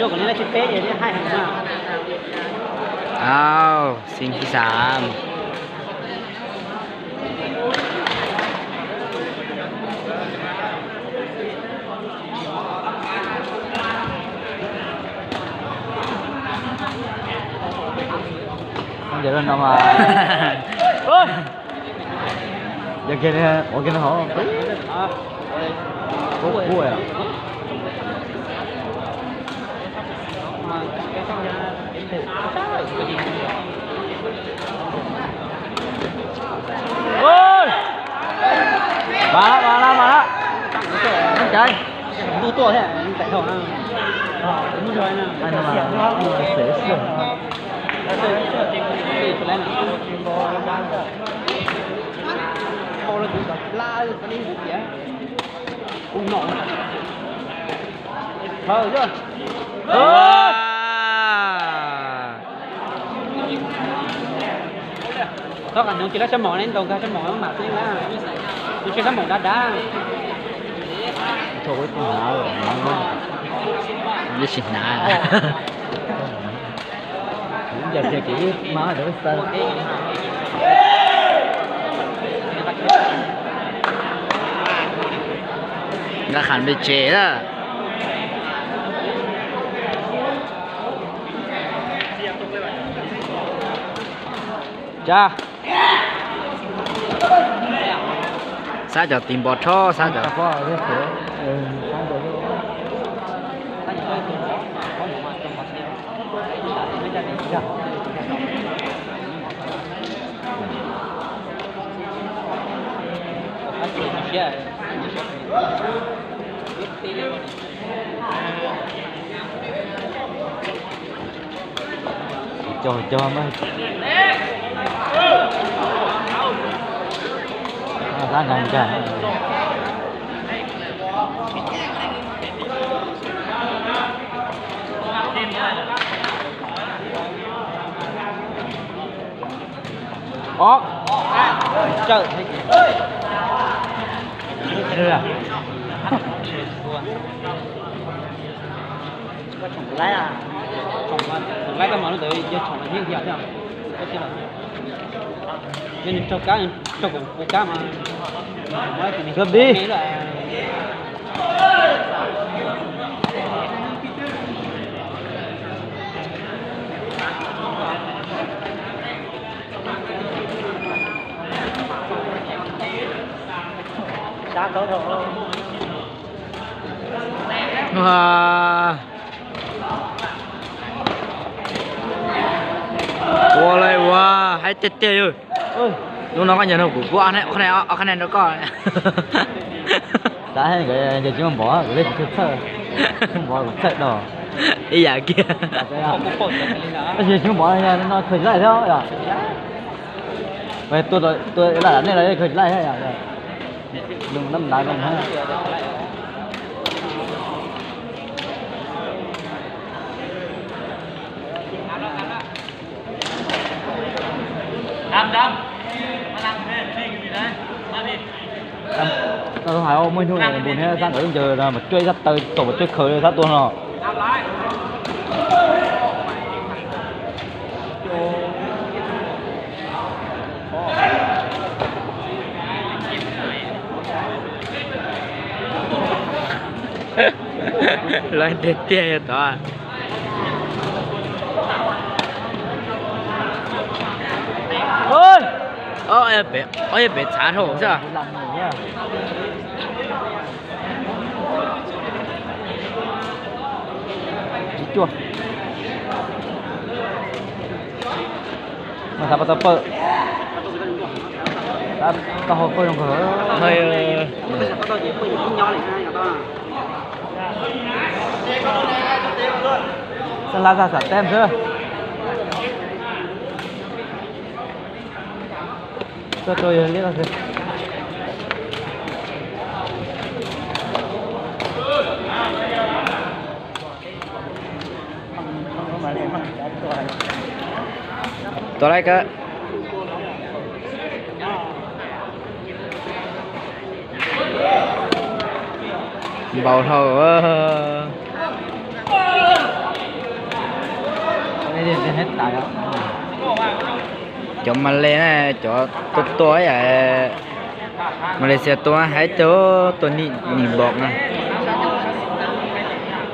ຍກວ່ານີ້ລະຊິເຕະ ເອີ ໃຫ້ ໃຫ້ມາ. ອ້າວ ຊິງທີສາມ. ເດີນອອກມາ ໂອ້ຍ ຢາກເຫັນ ຢາກເຫັນເຮົາ ໂອ້ຍ ໂອ້ຍ ມາລະ ມາລະ ມາລະ ຕັ້ງໃຈ ຮູ້ຕົວແທ້ ແຕະທ້ອງນະ ຮູ້ຕົວນະ ອັນນັ້ນມາ ເສຍເສຍ ເອີ ເອີ ເອີ ເທົ່າກັນ ນ້ອງກິນແລ້ວສະໝອງນີ້ ໂດນກັບສະໝອງມັນໝາກເອງນະ ຢູ່ເຊື່ອສະໝອງດ້ານໆ ໂທ້ຍ ຫາເອີຍ ມັນ ມັນຊິຫາ ຢາກເຈອ ມາເດີ ລະຂັນໄປເຈລະ ຈ້າ ສາເຈົ້າຕີມບອດທໍ ສາເຈົ້າ ຈອມ ຈອມເອີຍ ມາທາງກາງກາງ ອອກ ເຈີ ເຫຼືອ ວ້າ ບໍ່ໄດ້ວ່າ ໃຫ້ເຕະໆ ເອີ ເອີ ລູກນ້ອງກໍຢ່າເນາະ ກູ ກູເອົາຄະແນນ ເອົາຄະແນນ ເອົາຄະແນນແລ້ວກໍ ສາເຫດກໍຢ່າ ຢ່າຈຸມບອກ ກໍເລີຍຖືກເທີ ຈຸມບອກກໍເທີດອກ ອີຫຍັງກຽ ກໍຊິຈຸມບອກຢ່ານອນເຄີຍໄລ່ແລ້ວ ໄປຕົວ ຕົວລະນີ້ລະເຄີຍໄລ່ໃຫ້ ລົງນ້ຳໜັກລົງໃຫ້ ດຳ ດຳ ມານັ່ງເພງຢູ່ນີ້ນະ ມາພີ້ ເອົາ ເອົາ ເອົາ ມື້ນີ້ບຸນໃຫ້ທ່ານເອີຍ ເຈີນະ ມາຊ່ວຍສັດເຕີ ໂຕມາຊ່ວຍເຄີຍສັດຕົວເນາະ ລອຍເຕະເຕະຢູ່ຕົວະ ໂອ້ຍ ໂອ້ຍ ເປັນ ໂອ້ຍ ເປັນສາໂທຊະ ຈວດ ມາທຳປະຕູເປີດ Tao, tao hộp phơi đồng khởi. Hơi, ờ, Sân la ra xả tem xưa. Cho tôi liên lạc xưa. Tua lai ka. Bau thâu, ơ. Cái này thì hết tài rồi. Chó mà lên này, chó tua tua ấy à. ມາເລເຊຍຕົວໃຫ້ໂຕ ຕົວນີ້ໜີບອກນະ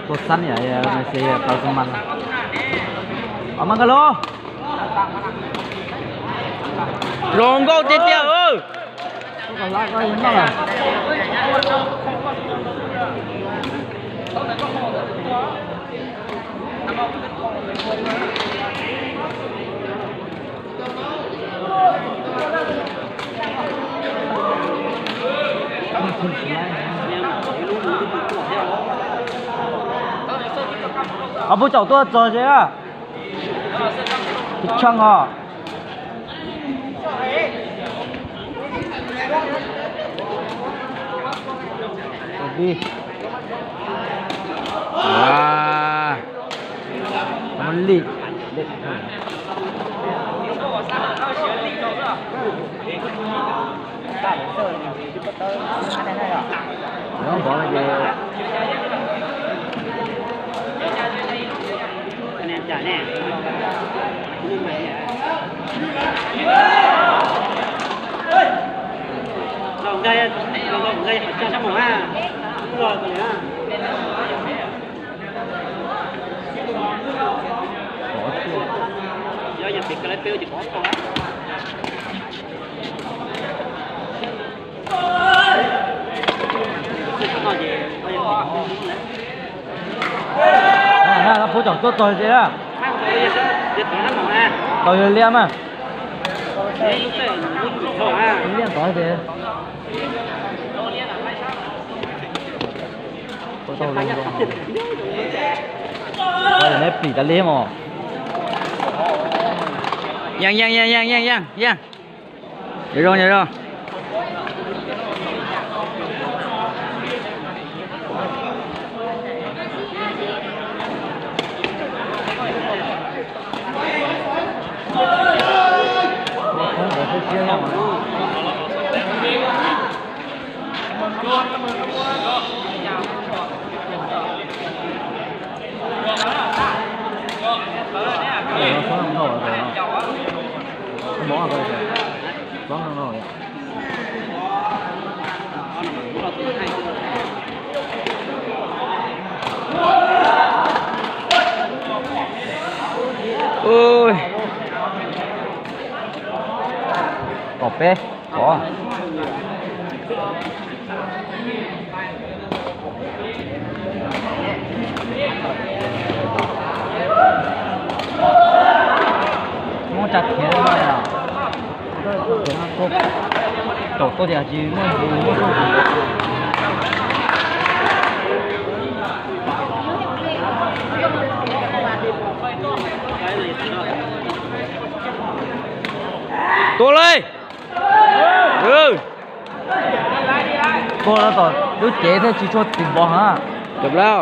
ຕົວສັ້ນນີ້ ມາເລເຊຍ ປາສະມັນ ເອົາມັນກະໂລ ລົງໂກເຈຍ ເອີ. ອາ ຜູ້ເຈົ້າຕົວຈອຍເຊຍ ພິດຊ່ອງເນາະ. ດີ ວ້າ ມັນລີກ ໂກລະຕໍ່ ດູເຈເທື່ອຊິຊົດຕິດບໍ່ຫາ ຈົບແລ້ວ.